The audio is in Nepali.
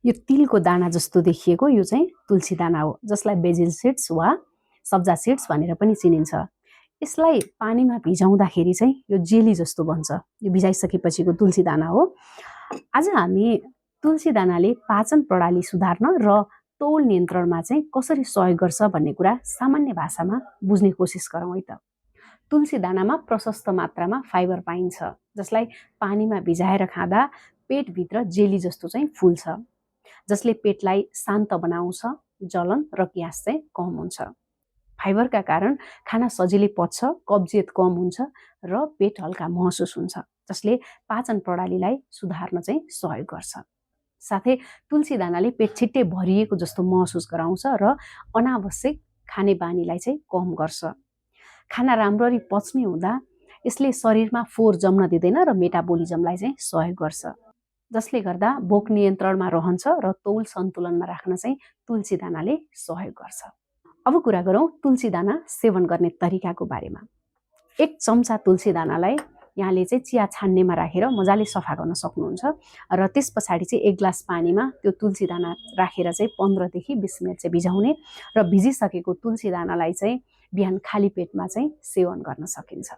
यो तिलको दाना जस्तो देखिएको यो चाहिँ तुलसी दाना हो, जसलाई बेजिल सीड्स वा सब्जा सीड्स भनेर पनि चिनिन्छ। यसलाई पानीमा भिजाउँदाखेरि चाहिँ यो जेली जस्तो बन्छ। यो भिजाइसकेपछिको तुलसी दाना हो। आज हामी तुलसी दानाले पाचन प्रणाली सुधार्न र तौल नियन्त्रणमा चाहिँ कसरी सहयोग गर्छ भन्ने कुरा सामान्य भाषामा बुझ्ने कोसिस गरौँ है त। तुलसी दानामा प्रशस्त मात्रामा फाइबर पाइन्छ, जसलाई पानीमा भिजाएर खाँदा पेटभित्र जेली जस्तो चाहिँ फुल्छ, जसले पेटलाई शान्त बनाउँछ, जलन र ग्यास चाहिँ कम हुन्छ। फाइबरका कारण खाना सजिलै पच्छ, कब्जियत कम हुन्छ र पेट हल्का महसुस हुन्छ, जसले पाचन प्रणालीलाई सुधार्न चाहिँ सहयोग गर्छ। साथै तुलसी दानाले पेट छिट्टै भरिएको जस्तो महसुस गराउँछ र अनावश्यक खाने बानीलाई चाहिँ कम गर्छ। खाना राम्ररी पच्ने हुँदा यसले शरीरमा फोहोर जम्न दिँदैन र मेटाबोलिजमलाई चाहिँ सहयोग गर्छ, जसले गर्दा भोक नियन्त्रणमा रहन्छ र तौल सन्तुलनमा राख्न चाहिँ तुलसी दानाले सहयोग गर्छ। अब कुरा गरौँ तुलसी दाना सेवन गर्ने तरिकाको बारेमा। 1 चम्चा तुलसी दानालाई यहाँले चाहिँ चिया छान्नेमा राखेर मजाले सफा गर्न सक्नुहुन्छ र त्यस पछाडि चाहिँ 1 ग्लास पानीमा त्यो तुलसी दाना राखेर चाहिँ 15 देखि 20 मिनट चाहिँ भिजाउने र भिजिसकेको तुलसी दानालाई चाहिँ बिहान खाली पेटमा चाहिँ सेवन गर्न सकिन्छ।